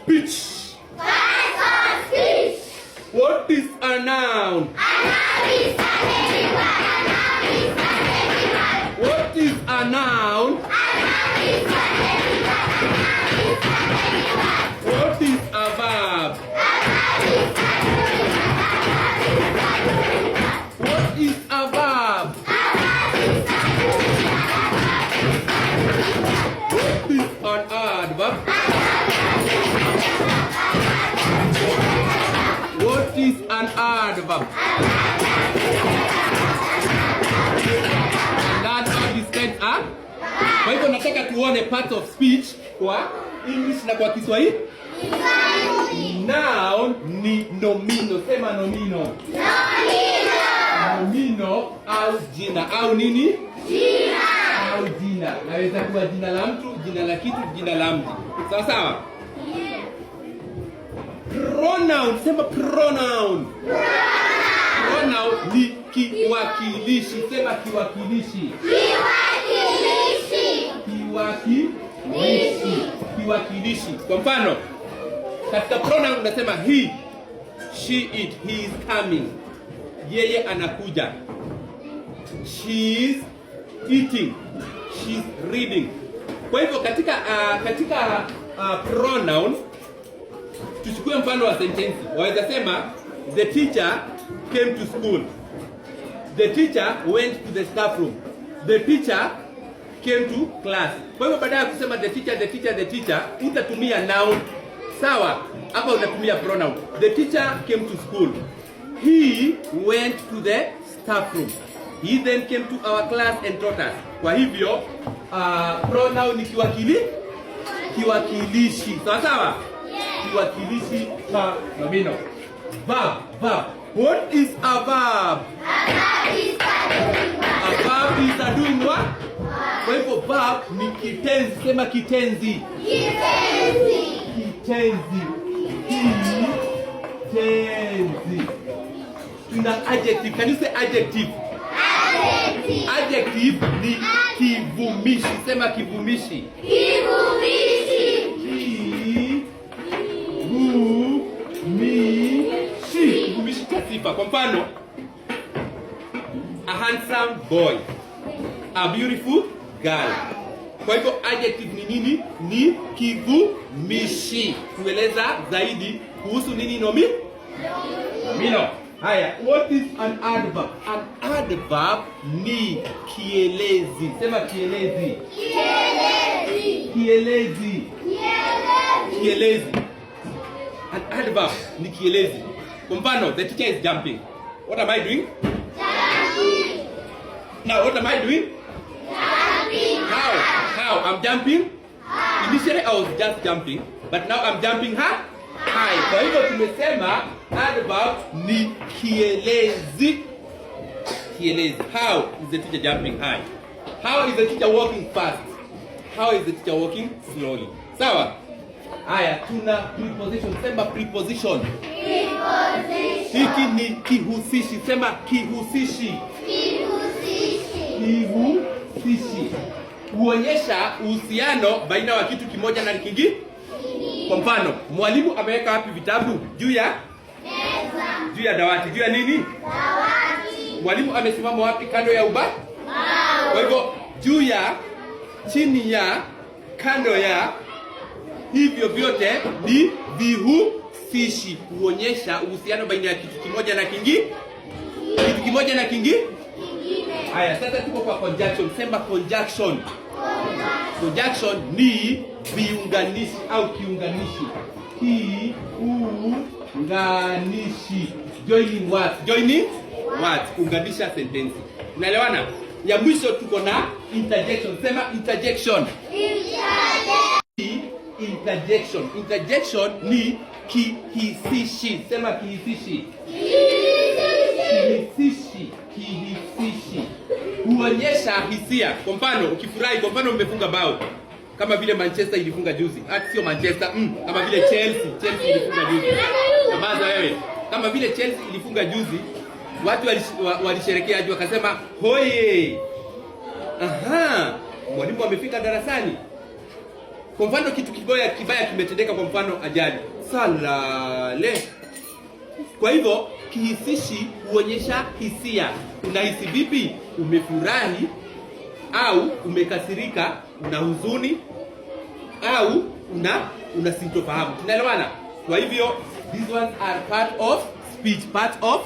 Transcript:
speech? Parts of speech. What is a noun? A noun is an animal. A noun is an animal. What is a noun? A noun is an animal. A noun is an animal. What is a verb? A verb is a doing verb. A verb is a doing verb. What is a verb? A verb is a doing verb. A verb is a doing verb. What is an adverb? What is an adverb? Learn how these kinds are. Kwa hivyo nataka tuone parts of speech kwa English na kwa Kiswahili. Noun ni nomino. Sema nomino. Nomino au jina au nini? Jina. Au jina. Naweza kuwa jina la mtu, jina la kitu, jina la mji. Sawa sawa? Pronoun, sema pronoun. Pronoun ni kiwakilishi. Sema kiwakilishi. Kiwakilishi. Kiwakilishi. Kiwakilishi. Kwa mfano, katika pronoun unasema he, she, it, he is coming. Yeye anakuja. She is eating. She's reading. Kwa hivyo katika pronoun, tuchukue mfano wa sentensi. Waweza sema, "The teacher came to school." "The teacher went to the staff room." "The teacher came to class." Kwa hivyo baada ya kusema the teacher, the teacher, the teacher, utatumia noun. Sawa? Hapa utatumia pronoun. The teacher came to school. He went to the staff room. He then came to our class and taught us. Kwa hivyo pronoun ni kiwakilishi. Sawa sawa? Kiwakilishi cha nomino. Verb, verb. What is a verb? A verb is a doing verb. A verb is a doing what? Kwa hivyo verb ni kitenzi. Sema kitenzi. Kitenzi. Kitenzi. Kitenzi. Tuna adjective. Can you say adjective? Adjective. Adjective ni kivumishi. Sema kivumishi. Kivumishi. Kivumishi. Kivumishi cha sifa. Kwa mfano, a handsome boy, a beautiful girl. Kwa hivyo adjective ni nini? Ni kivumishi. Kueleza zaidi kuhusu nini? Nomino. Haya, what is an adverb? An adverb ni kielezi. Sema kielezi. Kielezi. Kielezi. Kielezi. Kielezi. An adverb ni kielezi. Kwa mfano, the teacher is jumping. What am I doing? Jumping. Now, what am I doing? Jumping. How? How? I'm jumping? Initially I was just jumping, but now I'm jumping high. High. Kwa hivyo tumesema adverb ni kielezi. Kielezi. How is the teacher jumping high? How is the teacher walking fast? How is the teacher walking slowly? Sawa? Haya, tuna preposition. Sema preposition. Preposition. Hiki ni kihusishi. Sema kihusishi. Kihusishi. Kihusishi huonyesha uhusiano baina wa kitu kimoja na kingine. Kwa mfano, mwalimu ameweka wapi vitabu? Juu ya Meza. Juu ya dawati. Juu ya nini? Dawati. Mwalimu amesimama wapi? Kando ya ubao. Bao. Kwa hivyo juu ya, chini ya, kando ya, hivyo vyote ni vihusishi kuonyesha uhusiano baina ya kitu kimoja na kingine. Kitu kimoja na kingine. Kingine. Haya, sasa tuko kwa conjunction. Sema conjunction. Conjunction ni viunganishi au kiunganishi. Kiunganishi. Joining words. Joining words. Kuunganisha sentensi. Unaelewana? Ya mwisho tuko na interjection. Sema interjection. Interjection. Interjection ni kihisishi. Sema kihisishi. Kihisishi. Kihisishi huonyesha hisia. Kwa mfano, ukifurahi, kwa mfano umefunga bao kama vile Manchester ilifunga juzi. Hata sio Manchester, kama vile Chelsea, Chelsea ilifunga juzi. Nyamaza wewe. Kama vile Chelsea ilifunga juzi, watu walisherekea juu wakasema hoye. Aha, mwalimu amefika darasani. Kwa mfano kitu kibaya kimetendeka, kwa mfano ajali, salale. Kwa hivyo kihisishi huonyesha hisia. Unahisi vipi? Umefurahi au umekasirika, una huzuni au una sintofahamu. Tunaelewana? Kwa hivyo these ones are part of speech, part of